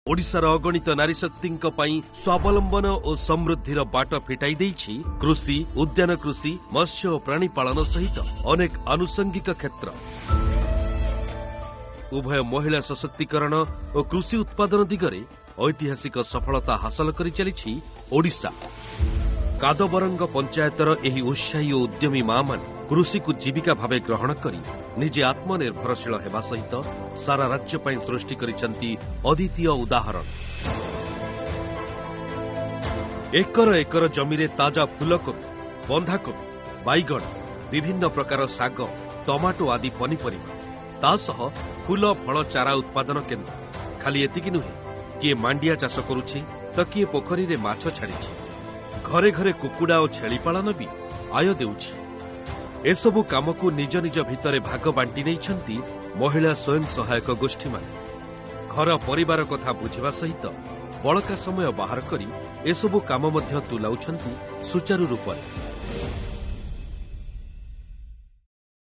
ଓଡ଼ିଶାର ଅଗଣିତ ନାରୀଶକ୍ତିଙ୍କ ପାଇଁ ସ୍ୱାବଲମ୍ବନ ଓ ସମୃଦ୍ଧିର ବାଟ ଫିଟାଇ ଦେଇଛି କୃଷି, ଉଦ୍ୟାନ କୃଷି, ମତ୍ସ୍ୟ ଓ ପ୍ରାଣୀ ପାଳନ ସହିତ ଅନେକ ଆନୁଷଙ୍ଗିକ କ୍ଷେତ୍ର। ଉଭୟ ମହିଳା ସଶକ୍ତିକରଣ ଓ କୃଷି ଉତ୍ପାଦନ ଦିଗରେ ଐତିହାସିକ ସଫଳତା ହାସଲ କରିଚାଲିଛି ଓଡ଼ିଶା। କାଦବରଙ୍ଗ ପଞ୍ଚାୟତର ଏହି ଉତ୍ସାହୀ ଓ ଉଦ୍ୟମୀ ମାମାନେ କୃଷିକୁ ଜୀବିକା ଭାବେ ଗ୍ରହଣ କରି ନିଜେ ଆତ୍ମନିର୍ଭରଶୀଳ ହେବା ସହିତ ସାରା ରାଜ୍ୟ ପାଇଁ ସୃଷ୍ଟି କରିଛନ୍ତି ଅଦ୍ୱିତୀୟ ଉଦାହରଣ। ଏକର ଏକର ଜମିରେ ତାଜା ଫୁଲକୋବି, ବନ୍ଧାକୋବି, ବାଇଗଣ, ବିଭିନ୍ନ ପ୍ରକାର ଶାଗ, ଟମାଟୋ ଆଦି ପନିପରିବା, ତା ସହ ଫୁଲ ଫଳ ଚାରା ଉତ୍ପାଦନ କେନ୍ଦ୍ର। ଖାଲି ଏତିକି ନୁହେଁ, କିଏ ମାଣ୍ଡିଆ ଚାଷ କରୁଛି ତ କିଏ ପୋଖରୀରେ ମାଛ ଛାଡ଼ିଛି। ଘରେ ଘରେ କୁକୁଡ଼ା ଓ ଛେଳି ପାଳନ ବି ଆୟ ଦେଉଛି। ଏସବୁ କାମକୁ ନିଜ ନିଜ ଭିତରେ ଭାଗ ବାଣ୍ଟି ନେଇଛନ୍ତି ମହିଳା ସ୍ୱୟଂ ସହାୟକ ଗୋଷ୍ଠୀମାନେ। ଘର ପରିବାର କଥା ବୁଝିବା ସହିତ ବଳକା ସମୟ ବାହାର କରି ଏସବୁ କାମ ମଧ୍ୟ ତୁଲାଉଛନ୍ତି ସୁଚାରୁ ରୂପରେ।